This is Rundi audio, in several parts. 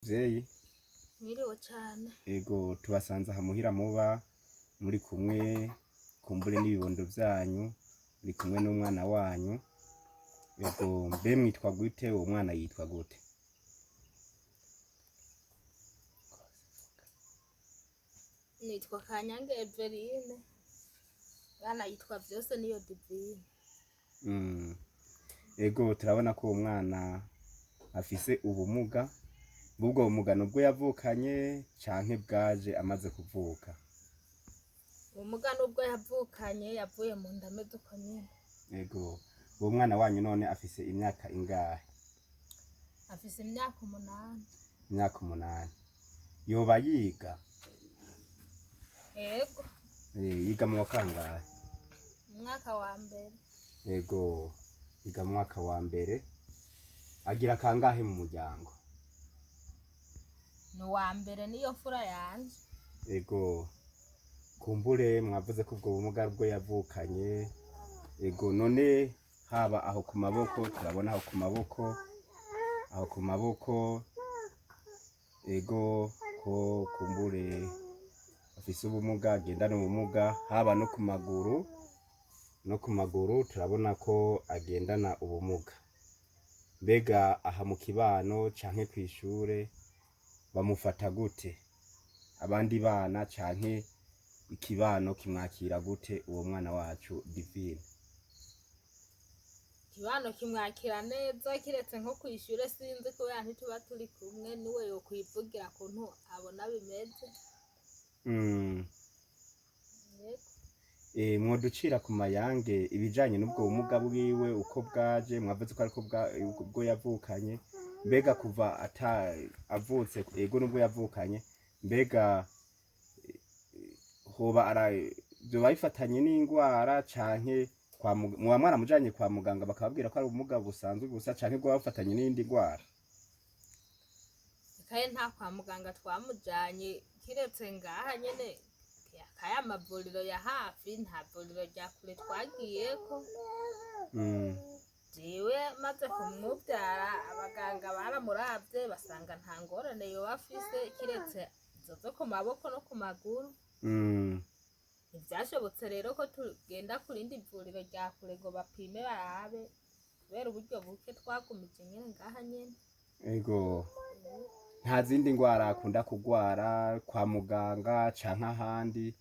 Muvyeyi. Mwiriwe cane. Ego, tubasanze aha muhira muba muri kumwe kumbure n'ibibondo vyanyu, muri kumwe n'umwana wanyu. Ego, mbe mwitwa gute? Uwo mwana yitwa gute? Nitwa Kanyange Everine, mwana yitwa Vyose niyo Divine. Ego, turabona ko uwo mwana afise ubumuga. Bubwo bumuga nubwo yavukanye canke bwaje amaze kuvuka? Ubumuga nubwo yavukanye, yavuye mu nda ameze uko nyene. Ego, uwo mwana wanyu none afise imyaka ingahe? Afise imyaka 8. Imyaka 8. Yoba yiga? Ego. Yiga mu wa kangahe? Umwaka wa mbere. Ego, yiga mu mwaka wa mbere. Agira kangahe mu muryango? Ni uwa mbere, niyo mfura yanje. Ego, kumbure mwavuze ko ubwo bumuga bwo yavukanye. Ego, none haba aho ku maboko, turabona aho ku maboko, aho ku maboko, ego, ko kumbure afise ubumuga, agendana ubumuga, haba no ku maguru, no ku maguru turabona ko agendana ubumuga. Mbega aha mu kibano canke kw'ishure bamufata gute? Abandi bana canke ikibano kimwakira gute uwo mwana wacu Divine? Ikibano kimwakira neza, kiretse nko kw'ishure sinzi, kubera ntituba turi kumwe, niwe yokwivugira kuntu abona bimeze. Yego. Mwoducira ku mayange ibijanye n'ubwo bumuga bwiwe, uko bwaje? Mwavuze ko ariko ubwo yavukanye. Mbega kuva ata avutse, ego, nubwo yavukanye, mbega hoba ara vyoba bifatanye n'ingwara, canke kwa muba mwaramujanye kwa muganga bakababwira ko ari ubumuga busanzwe gusa, canke bwoba bufatanye n'iyindi ngwara? Kaye nta kwa muganga twamujanye, kiretse ngaha nyene kaya amavuriro ya hafi, nta vuriro rya kure twagiyeko. Jewe maze kumuvyara, abaganga baramuravye basanga nta ngorane yoba afise, kiretse izo zo ku maboko no ku maguru. Ntivyashobotse rero ko tugenda ku rindi vuriro rya kure ngo bapime barabe, kubera uburyo buke twagumije nyene ngaha nyene. Ego, nta zindi ngwara akunda kugwara kwa muganga canke ahandi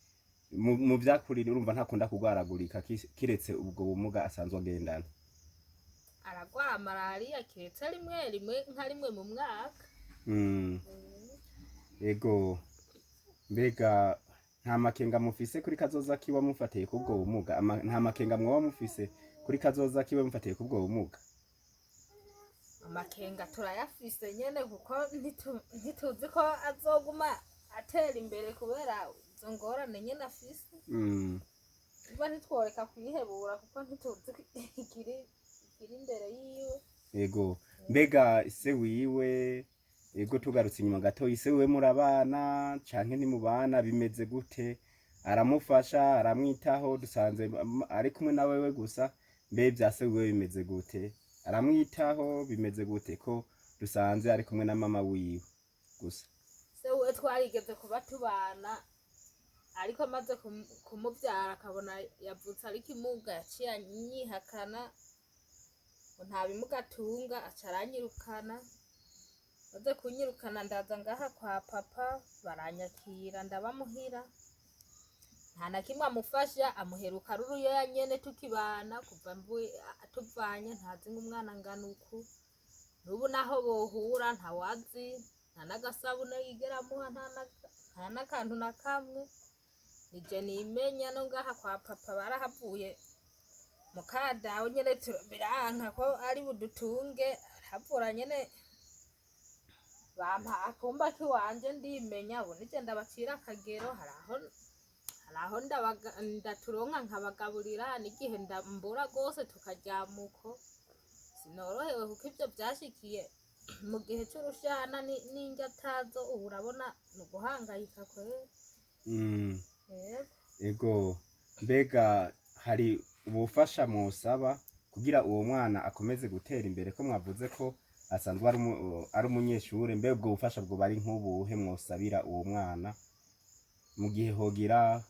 mu vyakurira? Urumva ntakunda kugwaragurika kiretse ubwo bumuga asanzwe agendana. Aragwara malariya, kiretse rimwe rimwe, nka rimwe mu mwaka. Ego, mbega nta makenga mufise kuri kazoza kiwe mufatiye kubwo bumuga? Nta makenga mwoba mufise kuri kazoza kiwe mufatiye kubwo bumuga? Amakenga turayafise nyene, kuko ntituzi ko azoguma atera imbere kubera izo ngorane nyene afise. Niba ntitworeka kwihebura, kuko ntituzi ikiri imbere yiwe. Ego, mbega se wiwe, ego, tugarutse inyuma gato, ise wiwe murabana canke ntimubana? Bimeze gute? Aramufasha, aramwitaho? Dusanze ari kumwe na wewe gusa. Mbe vya se wiwe bimeze gute? Aramwitaho? Bimeze gute ko dusanze ari kumwe na mama wiwe gusa? Se we twarigeze kuba tubana, ariko amaze kumuvyara akabona yavutse ariko imuga, yaciye anyihakana ngo nta bimuga atunga, aca aranyirukana. Maze kunyirukana, ndaza ngaha kwa papa, baranyakira, ndabamuhira. Nta na kimwe amufasha, amuheruka ari uruyoya nyene tukibana. Kuva mvuye tuvanye, ntazi ngo umwana angana uku. N'ubu naho bohura ntawazi, nta n'agasabune yigera amuha, nta n'akantu na kamwe. Nije nimenya. No ngaha kwa papa barahavuye, mukadawe nyene biranka ko ari budutunge, arahavura nyene bampa akumba kiwanje, ndimenya. Ubu nije ndabacira akagero. Haraho ndaturonka nkabagaburira, n'igihe ndambura rwose tukaryama uko. Sinorohewe kuko ivyo vyashikiye mu gihe c'urushana n'indya atazo. Ubu urabona ni uguhangayika kweri. Yego. Ego, mbega hari ubufasha mwosaba kugira uwo mwana akomeze gutera imbere, ko mwavuze ko asanzwe ari umunyeshure. Mbe ubwo bufasha bwoba ari nk'ubuhe mwosabira uwo mwana mu gihe hogira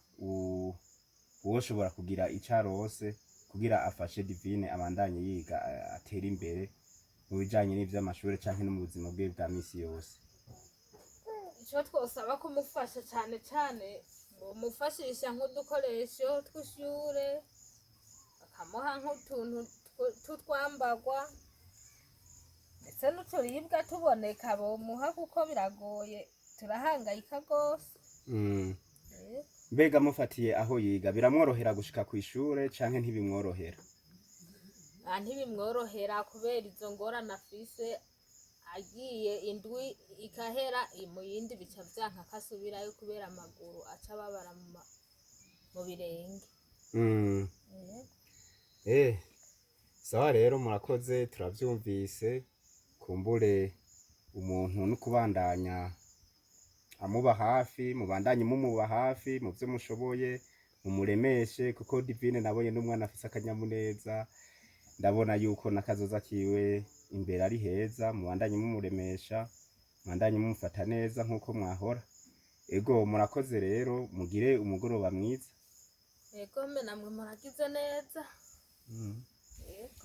uwoshobora kugira ico arose kugira afashe Divine abandanye yiga, atere imbere mu bijanye n'ivy'amashure canke no mu buzima bwiwe bwa misi yose? Icyo twosaba kumufasha cyane cyane, bamufashisha nk'udukoresho tw'ishure, bakamuha nk'utuntu tw'utwambagwa, ndetse n'uturibwa tuboneka bomuha, kuko biragoye, turahangayika rwose. Mbega mufatiye aho yiga, biramworohera gushika kw'ishure canke ntibimworohera? Ah, ntibimworohera kubera izo ngorane afise. Agiye indwi ikahera, mu yindi bica vyanka ko asubirayo kubera amaguru aca ababara mu birenge. Sawa rero, murakoze, turavyumvise. Kumbure umuntu no kubandanya amuba hafi, mubandanye mumuba hafi mu vyo mushoboye, mumuremeshe, kuko Divine nabonye n'umwana afise akanyamuneza. Ndabona yuko n'akazoza kiwe imbere ari heza. Mubandanye mumuremesha, mubandanye mumufata neza nk'uko mwahora. Ego, murakoze rero, mugire umugoroba mwiza. Ego mbe, namwe muragize neza. Yego.